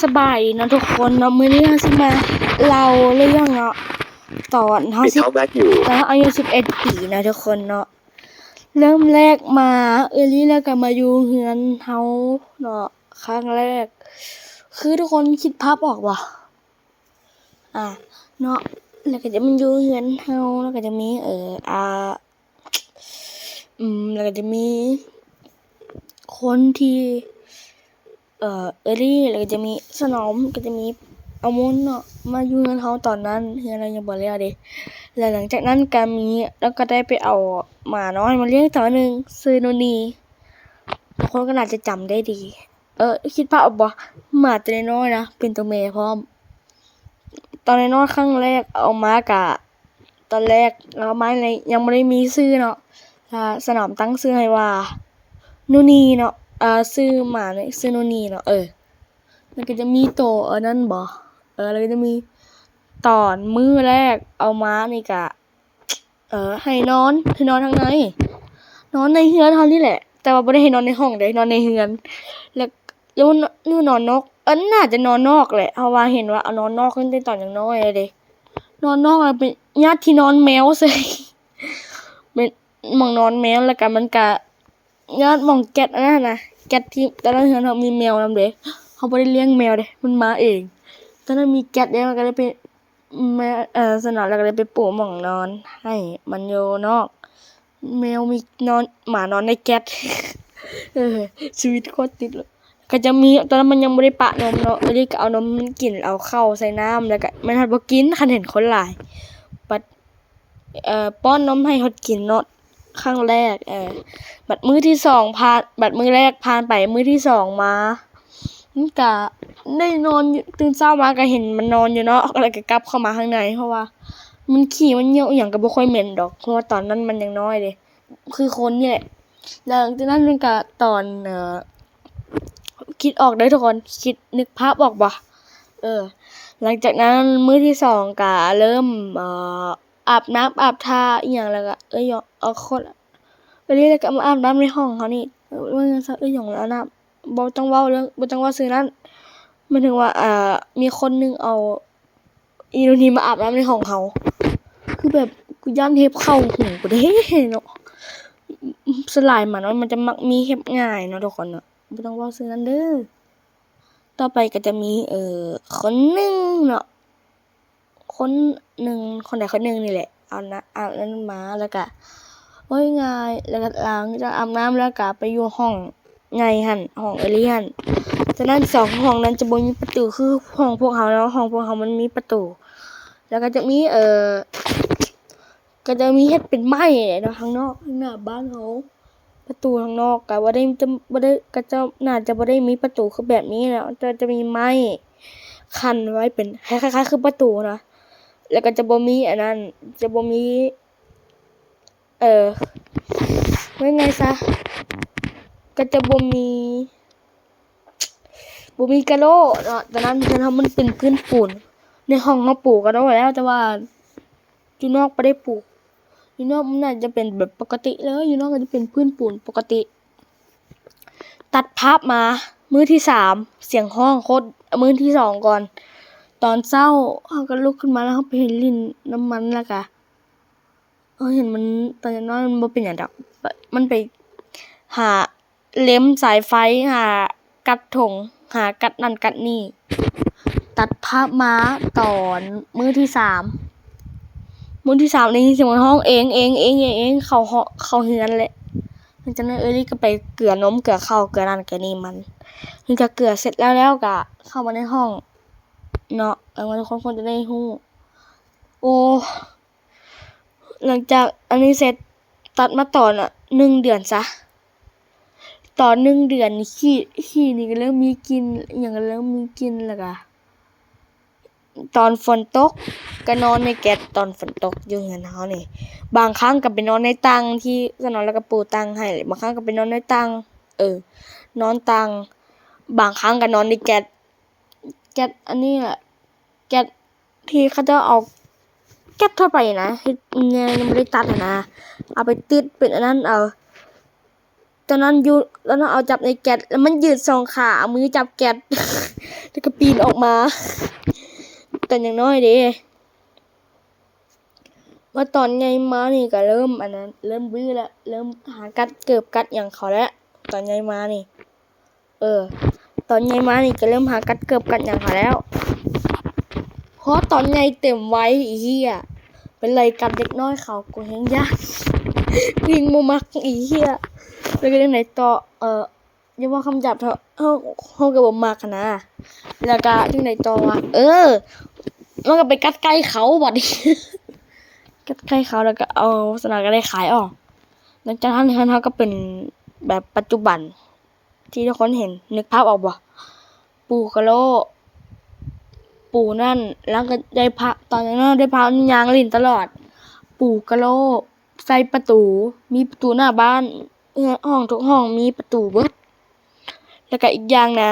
ສະບາຍດີເນາະທຸກຄົນເນາະ, ມື້ນີ້ເຮົາຊິມາເລົ່າເລື່ອງເນາະ ຕອນເຮົາ It's ສິບ all that you. ຕອນເຮົາອາຍຸສິບເອັດປີເນາະທຸກຄົນເນາະ. ເລີ່ມແລກມາ ເອີລີ້ລະກະມາຢູ່ເຮືອນເຮົາເນາະ ຄັ້ງແລກ. ຄືທຸກຄົນຄິດພາບອອກບໍ່? ອ່າ ເນາະ ລະກະຈະມາຢູ່ເຮືອນເຮົາ ລະກະຈະມີ ເອີ ອ່າ ອືມ ລະກະຈະມີຄົນທີ່ ເອີ ເອີລີ້ ລະກະຈະມີສະໜອມ ກະຈະມີອາມຸນເນາະ ມາຢູ່ເຮືອນເຮົາຕອນນັ້ນ ເຮືອນເຮົາຍັງບໍ່ແລ້ວເດ້. ລະຫຼັງຈາກນັ້ນກະມີ ລະກະໄດ້ໄປເອົາໝານ້ອຍມາລ້ຽງຕົວໜຶ່ງ ຊື່ນູນີ. ບາງຄົນກະໜ້າຈະຈຳໄດ້ດີ ເອີ ຄິດພາບອອກບໍ່? ໝາໂຕນ້ອຍໆນະ ເປັນໂຕແມ່ພ້ອມ. ຕອນນ້ອຍໆ ຄັ້ງແລກເອົາມາກະ ຕອນແລກເອົາມາຍັງບໍ່ໄດ້ມີຊື່ເນາະ ລະສະໜອມຕັ້ງຊື່ໃຫ້ວ່ານູນີເນາະ ເອີ ຊື່ໝານີ້ຊື່ນູນີເນາະ. ເອີ ລະກະຈະມີໂຕອັນນັ້ນບໍ່ ເອີ ລະກະຈະມີ ຕອນມື້ແລກເອົາມານີ້ກະ ເອີ ໃຫ້ນອນ ໃຫ້ນອນທາງໃນ ນອນໃນເຮືອນເຮົານີ້ແຫຼະ ແຕ່ວ່າບໍ່ໄດ້ໃຫ້ນອນໃນຫ້ອງເດ້ ນອນໃນເຮືອນ. ລະ ຫຼື ຫຼືນອນນອກ ເອີ ໜ້າຈະນອນນອກແຫຼະ ເພາະວ່າເຫັນວ່າເອົານອນນອກຕັ້ງແຕ່ຕອນຍັງນ້ອຍເດ້ ນອນນອກ ລະໄປຍາດທີ່ນອນແມວເສີຍ ແມ່ນໝ່ອງນອນແມວ ລະກະມັນກະຍາດໝ່ອງແກັດອັນນັ້ນນະ ແກັດທີ່ ຕອນນັ້ນເຮືອນເຮົາມີແມວນຳເດ້ ເຮົາບໍ່ໄດ້ລ້ຽງແມວເດ້ ມັນມາເອງ. ຕອນນັ້ນມີແກັດເດ້ ມັນກະເລີຍໄປ ແມ່ ເອີ ສະນັ້ນລະກະເລີຍໄປປູໝ່ອງນອນໃຫ້ມັນຢູ່ນອກ ແມວມີນອນ ໝານອນໃນແກັດ ເອີ ຊີວິດໂຄດຕິດເລີຍ. ກະຈະມີ ຕອນນັ້ນມັນຍັງບໍ່ໄດ້ປະນົມເນາະ ເອີລີ້ກະເອົານົມມັນກິນ ເອົາເຂົ້າໃສ່ນ້ຳ ລະກະມັນພັດບໍ່ກິນ ຄັນເຫັນຄົນຫຼາຍ ບັດ ເອີ ປ້ອນນົມໃຫ້ຮອດກິນເນາະ ຄັ້ງແລກ. ເອີ ບັດມື້ທີສອງຜ່ານ ບັດມື້ແລກຜ່ານໄປ ມື້ທີສອງມາ ມັນກະໄດ້ນອນຢູ່ ຕື່ນເຊົ້າມາກະເຫັນມັນນອນຢູ່ເນາະ ລະກະກັບເຂົ້າມາຂ້າງໃນ ເພາະວ່າມັນຂີ້ມັນຍ່ຽວອີ່ຫຍັງກະບໍ່ຄ່ອຍເໝັນດອກ ເພາະວ່າຕອນນັ້ນມັນຍັງນ້ອຍເດ້ ຄືຄົນນີ້ແຫຼະ. ຫຼັງຈາກນັ້ນມັນກະຕອນ ເອີ ຄິດອອກເດີທຸກຄົນ ຄິດນຶກພາບອອກບໍ່? ເອີ ຫຼັງຈາກນັ້ນມື້ທີສອງກະເລີ່ມ ເອີ ອາບນ້ຳອາບທ່າອີ່ຫຍັງ ລະກະເອີຍອງ ເອົາຄົນ ບາດນີ້ລະກະມາອາບນ້ຳໃນຫ້ອງເຮົານີ້ ເອີ ເອີ້ນຫຍັງຊະ ເອີຍອງ ອາບນ້ຳ ບໍ່ຕ້ອງເວົ້າເລື່ອງ ບໍ່ຕ້ອງເວົ້າຊື່ນັ້ນ ໝາຍເຖິງວ່າ ເອີ ມີຄົນໜຶ່ງເອົາ ອີ່ໜູນີ້ມາອາບນ້ຳໃນຫ້ອງເຮົາ ຄືແບບ ກູຢ້ານເຫັບເຂົ້າຫູກູເດ້ເນາະ. ສ່ວນຫຼາຍໝານ້ອຍມັນຈະມັກມີເຫັບງ່າຍເນາະທຸກຄົນເນາະ ບໍ່ຕ້ອງເວົ້າຊື່ນັ້ນເດີ. ຕໍ່ໄປກະຈະມີ ເອີ ຄົນໜຶ່ງເນາະ ຄົນໜຶ່ງ ຄົນໃດຄົນໜຶ່ງນີ້ແຫຼະ ເອົານະ ເອົາອັນນັ້ນມາ ລະກະ ໂອ້ຍ ງ່າຍ ລະກະຫຼັງຈາກອາບນ້ຳແລ້ວກະໄປຢູ່ຫ້ອງໃຫຍ່ຫັ້ນ ຫ້ອງເອີລີ້ຫັ້ນ. ຈາກນັ້ນສອງຫ້ອງນັ້ນຈະບໍ່ມີປະຕູ ຄືຫ້ອງພວກເຮົາເນາະ ຫ້ອງພວກເຮົາມັນມີປະຕູ ລະກະຈະມີ ເອີ ກະຈະມີເຮັດເປັນໄມ້ເນາະ ທາງນອກ ທາງໜ້າບ້ານເຮົາ ປະຕູທາງນອກກະບໍ່ໄດ້ ຈະ ບໍ່ໄດ້ ກະຈະ ໜ້າຈະບໍ່ໄດ້ມີປະຕູຄືແບບນີ້ເນາະ ແຕ່ຈະມີໄມ້ ຂັ້ນໄວ້ເປັນຄ້າຍໆ ຄ້າຍໆ ຄືປະຕູນະ ລະກະຈະບໍ່ມີອັນນັ້ນ ຈະບໍ່ມີ ເອີ ເວົ້າງ່າຍຊະ ກະຈະບໍ່ມີ ບໍ່ມີກະໂຫຼເນາະ. ຕອນນັ້ນເຮືອນເຮົາມັນເປັນພື້ນປູນ ໃນຫ້ອງເຮົາປູກະໂຫຼແລ້ວ ແຕ່ວ່າຢູ່ນອກບໍ່ໄດ້ປູ ຢູ່ນອກມັນໜ້າຈະເປັນແບບປົກກະຕິເລີຍ ຢູ່ນອກກະຈະເປັນພື້ນປູນປົກກະຕິ. ຕັດພາບມາມື້ທີສາມ ສຽງຮ້ອງໂຄດ ມື້ທີສອງກ່ອນ ຕອນເຊົ້າເຮົາກະລຸກຂຶ້ນມາ ລະເຮົາໄປຫຼິ້ນນຳມັນ ລະກະເຮົາເຫັນມັນ ຕອນນ້ອຍມັນບໍ່ເປັນຫຍັງດອກ ມັນໄປຫາເລັມສາຍໄຟ ຫາກັດຖົງ ຫາກັດນັ້ນກັດນີ້. ຕັດພາບມາຕອນມື້ທີສາມ ມື້ທີສາມໄດ້ຍິນສຽງມັນຮ້ອງເອງ ເອງ ເອງ ເອງ ເອງ ເຂົ້າ ເຂົ້າເຮືອນແຫຼະ. ຫຼັງຈາກນັ້ນເອີລີ້ກະໄປເກືອນົມ ເກືອເຂົ້າ ເກືອນັ້ນເກືອນີ້ມັນ ຫຼັງຈາກເກືອເສັດແລ້ວ ແລ້ວກະເຂົ້າມາໃນຫ້ອງເນາະ ແລ້ວທຸກຄົນຄົງຈະໄດ້ຮູ້. ໂອ້ ຫຼັງຈາກອັນນີ້ເສັດ ຕັດມາຕອນ ອະ ໜຶ່ງເດືອນຊະ ຕອນໜຶ່ງເດືອນ ຂີ້ ຂີ້ນີ້ກະເລີ່ມມີກິ່ນ ອີ່ຫຍັງກະເລີ່ມມີກິ່ນ ລະກະ ຕອນຝົນຕົກກະນອນໃນແກັດ ຕອນຝົນຕົກຢູ່ເຮືອນເຮົານີ້ ບາງຄັ້ງກະໄປນອນໃນຕັ່ງທີ່ສະໜອນ ລະກະປູຕັ່ງໃຫ້ ບາງຄັ້ງກະໄປນອນໃນຕັ່ງ ເອີ ນອນຕັ່ງ ບາງຄັ້ງກະນອນໃນແກັດ ແກັດອັນນີ້ແຫຼະ ແກັດທີ່ເຂົາເຈົ້າເອົາ ແກັດທົ່ວໄປນະ ເຮັດແນວຍັງບໍ່ໄດ້ຕັດຫັ້ນນະ ເອົາໄປຕິດເປັນອັນນັ້ນເອົາ ຕອນນັ້ນຢູ່ ຕອນນັ້ນເອົາຈັບໃນແກັດ ລະມັນຢືດສອງຂາ ເອົາມືຈັບແກັດ ແລ້ວກໍປີນອອກມາ ຕອນຍັງນ້ອຍເດ້. ວ່າຕອນໃຫຍ່ມານີ້ກໍເລີ່ມອັນນັ້ນ ເລີ່ມວືແລ້ວ ເລີ່ມຫາກັດເກີບກັດຫຍັງເຂົາແລ້ວ ຕອນໃຫຍ່ມານີ້. ເອີ ຕອນໃຫຍ່ມານີ້ກໍເລີ່ມຫາກັດເກີບກັດຫຍັງເຂົາແລ້ວ. ເພາະຕອນໃຫຍ່ເຕັມໄວ ອີເຫ້ຍ ໄປໄລ່ກັດເດັກນ້ອຍເຂົາ ກູແຮງຢ້ານ ກູຍັງບໍ່ມັກ ອີເຫ້ຍ. ແລ້ວກໍຈັ່ງໃດຕໍ່ ເອີ ຢ່າເວົ້າຄຳຫຍາບເຖາະ ເຮົາ ເຮົາກໍບໍ່ມັກຫັ້ນນະ. ແລ້ວກໍຈັ່ງໃດຕໍ່ວະ ເອີ ມັນກໍໄປກັດໄກ່ເຂົາບັດນີ້ ກັດໄກ່ເຂົາ ແລ້ວກໍເອົາ ສະນັ້ນກໍໄດ້ຂາຍອອກ. ຫຼັງຈາກນັ້ນເຮືອນເຮົາກໍເປັນແບບປັດຈຸບັນ ທີ່ທຸກຄົນເຫັນ ນຶກພາບອອກບໍ່? ປູກະໂລ ປູນັ້ນ ລາວກໍໄດ້ພາ ຕອນນັ້ນເນາະ ໄດ້ພາມັນຍ່າງຫຼິ້ນຕະຫຼອດ. ປູກະໂລ ໃສ່ປະຕູ ມີປະຕູໜ້າບ້ານ ເຮືອນ ຫ້ອງທຸກຫ້ອງມີປະຕູເບິດ. ແລ້ວກໍອີກຢ່າງນະ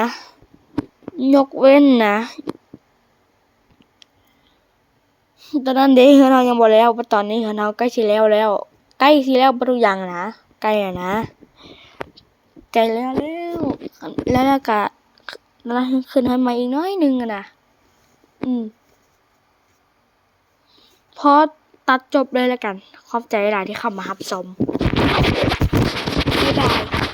ຍົກເວັ້ນນະ ຕອນນັ້ນເດ້ ເຮືອນເຮົາຍັງບໍ່ແລ້ວ ບັດຕອນນີ້ເຮືອນເຮົາໃກ້ຊິແລ້ວແລ້ວ ໃກ້ຊິແລ້ວເບິດທຸກຢ່າງນະ ໃກ້ແລ້ວນະ ໃກ້ແລ້ວແລ້ວ ແລ້ວ ແລ້ວກະ ແລ້ວຂຶ້ນເຮືອນໃໝ່ອີກໜ້ອຍໜຶ່ງຫັ້ນນະ. ອືມ ຂໍຕັດຈົບເລີຍລະກັນ ຂອບໃຈຫຼາຍທີ່ເຂົ້າມາຮັບຊົມ ບາຍບາຍ.